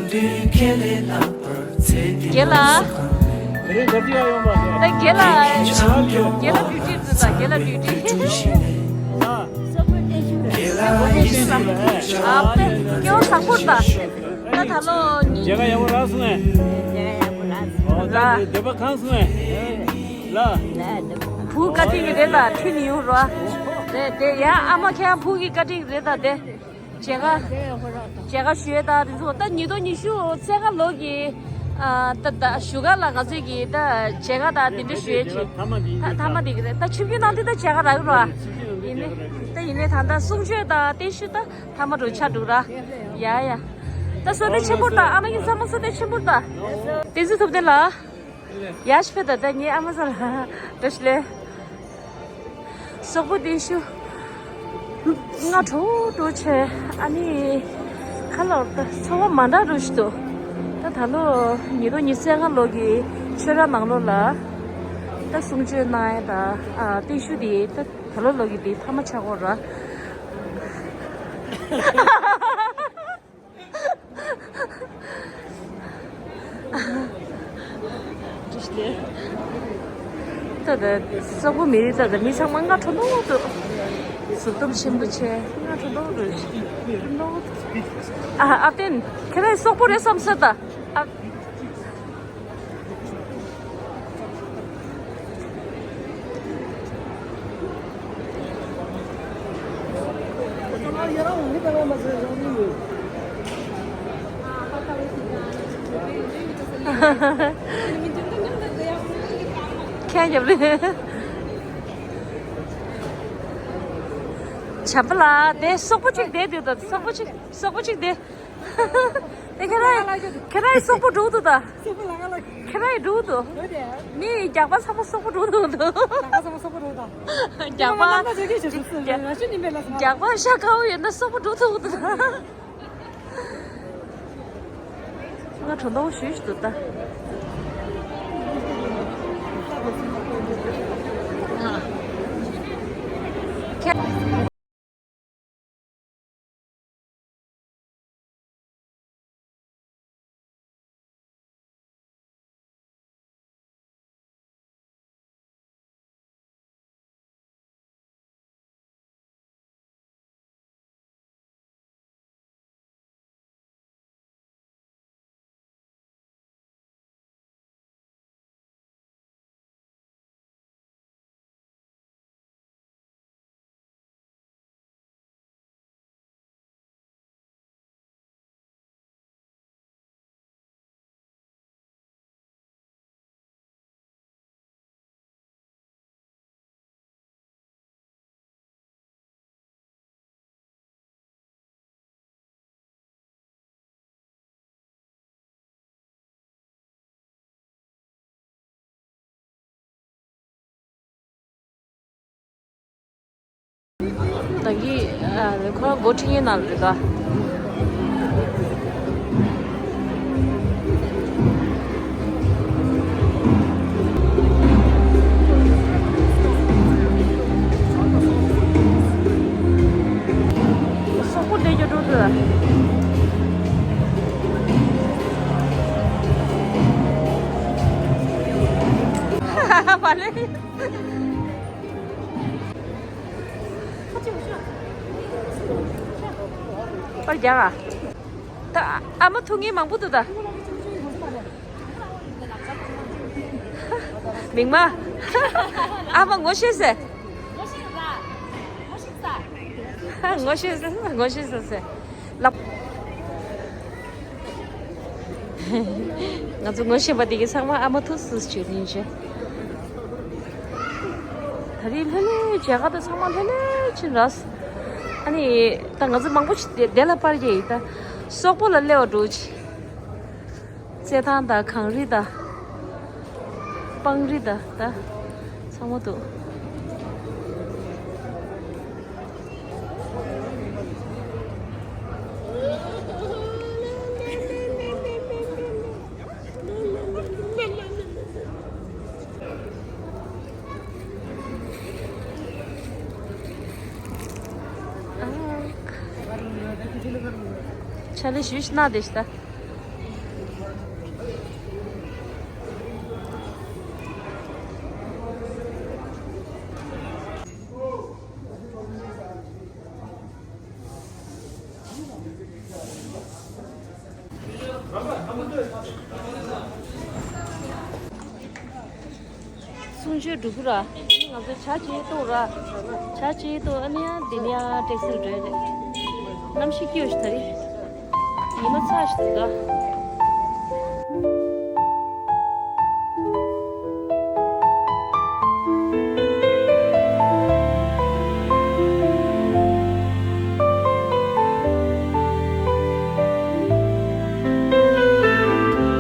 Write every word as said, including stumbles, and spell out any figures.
རྒན་ལགས། ད་རྒན་ལགས། རྒན་ལགས་ཌིའུ་ཊི་ཚུད་ད། རྒན་ལགས་ཌིའུ་ཊི། ཨ་ཕ་སྐྱེ་བོ་བཟང་པོ་ད། ད་ད་ལོ་ཉི་མཇལ་ཁ་ཡག་པོ་རག་སོང་ངས། མཇལ་ཁ་ཡག་པོ་རག་སོང་། ཨོ་ད་འདོད་པ་ཁེངས་སོང་ངས། ལ། བུ་བཀའ་དྲིན་གྱི་རེད་ད། ཁྲིད་ནི་ཡོང་རོགས། རེད་དེ་ཡ། ཨ་མ་ཁྱེད་བུ་གི་བཀའ་དྲིན་གྱི་རེད་ད་དེ། མཇལ་ཁ། མཇལ་ཁ་ཞུ་ཡས་ད་དེ་ཚོ་ད་ཉིས་སྟོང་ཉི་ཤུ་ཚེས་ལྔ་ལོ་གི་ཨ་ད་ད་བཞུགས་སྒར་ལ་ང་ཚོས་ཀྱི་ད་མཇལ་ཁ་ད་དེ་འདྲ་ཞུ་ཡས་ཅིག་ད་མཐའ་མ་དེ་གི་རེད། ད་ཆིབས་བསྒྱུར་གནང་དུས་ད་མཇལ་ཁ་རག་གི་རེད་བ། ཡིན་ནའི་ད་ཡིན་ནའི་ད་ད་གསུང་ཆོས་ད་བརྟན་བཞུགས་ད་མཐའ་མ་འགྲོ་ཆ་འགྲོ་ར། ཡ་ཡ། ད་བསོད་བདེ་ཆེན་པོ་ད། ཨ་མ་གི་ཚང་མ་བསོད་བདེ་ཆེན་པོ་ད། བསྟན་འཛིན་ཐུབ་བསྟན་ལགས། ཡ་ཤི་ཕེ་ད་ད་ངའི་ཨ་མ་ས་ལ་བཀྲ་ཤིས་བདེ་ལེགས། སོག་པོ་བརྟན་བཞུགས། སྔ་དྲོ་དྲོ་ཆེ། ཨ་ནི་ཁ་ལོར་ད་ཚོར་བ་མ་འདྲ་འདྲ་ཞིག་འདུག་ད་ད་ལོ་ཉིས་སྟོང་ཉི་ཤུ་རྩ་ལྔ་ལོ་གི་ཆོས་ར་ནང་ལོ་ལ་ད་གསུང་ཆོས་གནང་ཡས་ད་ཨ་བརྟན་བཞུགས་དེ་ད་ད་ལོ་ལོ་གི་དེ་མཐའ་མ་ཆགས་ཀྱི་ཡོད་ར། ད་ལྟ་སོག་པོ་མི་རིགས་ད་ལྟ་མི་ཚང་མ་སྔ་དྲོ་མདོག་འདུག་གཟུགས་སྟོབས་ཆེན་པོ་བྱས་སྔ་དྲོ་མདོག་འདུག་ཨ་ཨ་བརྟན། ཁྱེད་རང་སོག་པོ་རེད་བསམ་ས་ད། ཨ། ཁྱེད་རྒྱབ་ལེ། བྱམས་པ་ལགས་དེ་སོག་པོ་གཅིག་བསྡད་འདུག་ད་སོག་པོ་གཅིག་སོག་པོ་གཅིག་བསྡད། དེ་ཁྱེད་རང་ཁྱེད་རང་སོག་པོ་འགྲོ་འདུག་ད། སོག་པོ་ལ་ཁ་ལ། ཁྱེད་རང་འགྲོ་འདུག་འོ་དེ། མི་རྒྱག་པ་ཚང་མ་སོག་པོ་འགྲོ་འདུག་འདུག་ལ་ཁ་ཚང་མ་སོག་པོ་འགྲོ་ད། རྒྱག་པ། ལ་ཁ་ཚང་མ་སོག་པོ་འགྲོ་ད། རྒྱག་པ་ཤ་དཀར་པོ་ཡོད་ན་སོག་པོ་འགྲོ་ཐུབ་འདུག་ད། ང་གྲོ་མདོག་ཞུ་ཞུ་འདུག་ད། ཁྱེད། ད་གི་ཁོ་རང་སྒོ་ཁྲིད་མཁན་ནང་ལ་རེད་ད། སོག་པོ་བསྡད་རྒྱུ་འགྲོ་ཐུབ། བ་ལེ། པར་རྒྱག་ཨ། ད་ཨ་མ་ཐུག་མཁན་མང་པོ་འདུག་ད། མིག་མ། ཨ་མ་ངོ་ཤེས་ཟེར། ངོ་ཤེས་ཟེར་ངོ་ཤེས་ཟེར་ཟེར། ལབ། ང་ཚོ་ངོ་ཤེས་པ་དེ་གི་ཚང་མ་ཨ་མ་ཐུག་སུ་བྱོས་ནི་བྱོས། ད་རེས་ལྷོད་ལྷོད་བྱས་ཁ་ད་ཚང་མ་ལྷོད་ལྷོད་ཕྱིན་ར། ཨ་ནི་ད་ང་ཚོ་མང་པོ་ཞིག་དེ་དེ་ལ་པར་རྒྱག་ཡིན་ད། སོག་པོ་ལ་སླེབས་པ་འགྲོ་ཅི། རྩེད་ཐང་དང་གངས་རི་དང་། སྤང་རི་དང་ད། ཚང་མ་འདུག་ཕྱག་ལས་ཞུས་ཤིག་གནང་བསྡད་ཤག་ད། ཆོས་འགྲོ་གི་ར། ང་ཚོ་ཇ་ཅིག་གཏོང་ར། ཇ་ཅིག་གཏོང་། ཨ་ནི་ཡང་འདི་ནས་ཡང་ཊེག་སི་རུ་འགྲོ་ཡ་རེད། གནམ་གཤིས་སྐྱིད་པོ་ཞིག་ད་རེད། ཉི་མ་ཚ་ཞིག་འདུག་ད།